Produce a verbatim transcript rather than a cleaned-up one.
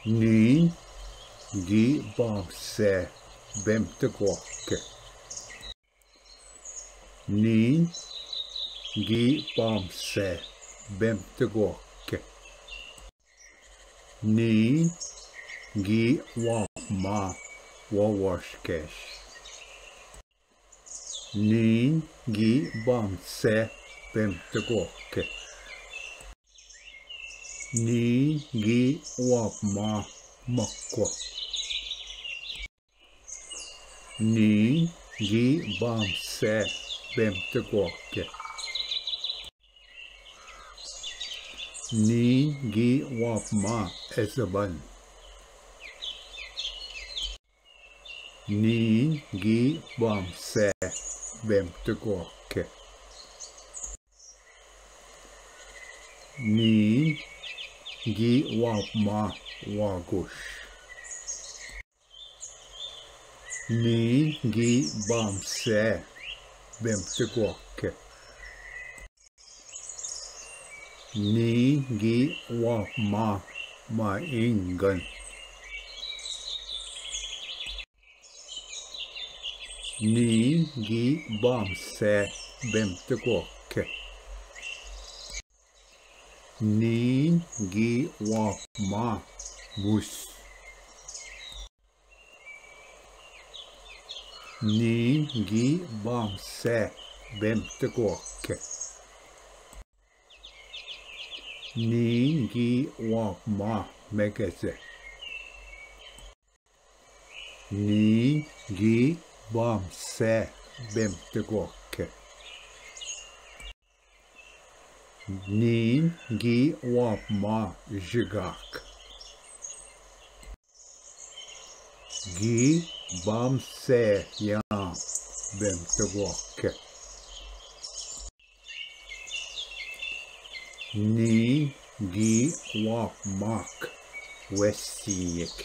नीन गी बाम से बेमतक वाक्य। नीन गी बाम से बेमतक वाक्य। नीन गी वापमा वावोश केश। नीन गी बाम से बेमतक वाक्य। नीन गी वापमा मक्वा। नीन गी बाम से बेमतक वाक्य। नीन गी वापमा एजबन। नीन गी बाम से बेमतक वाक्य। नीन गी वापमा वागुश। नीन गी बाम से बेमतक वाक्य। नीन गी वापमा माइंगन। नीन गी बाम से बेमतक वाक्य। नीन गी वापमा मुस। नीन गी बाम से बेमतक वाक्य। नीन गी वापमा मेगेजे। नीन गी बाम से बेमतक वाक्य। नीन गी वापमा जिगाक। गी बाम से या बेमतक वाक्य। नीन गी वापमाक वेस्तीनिक।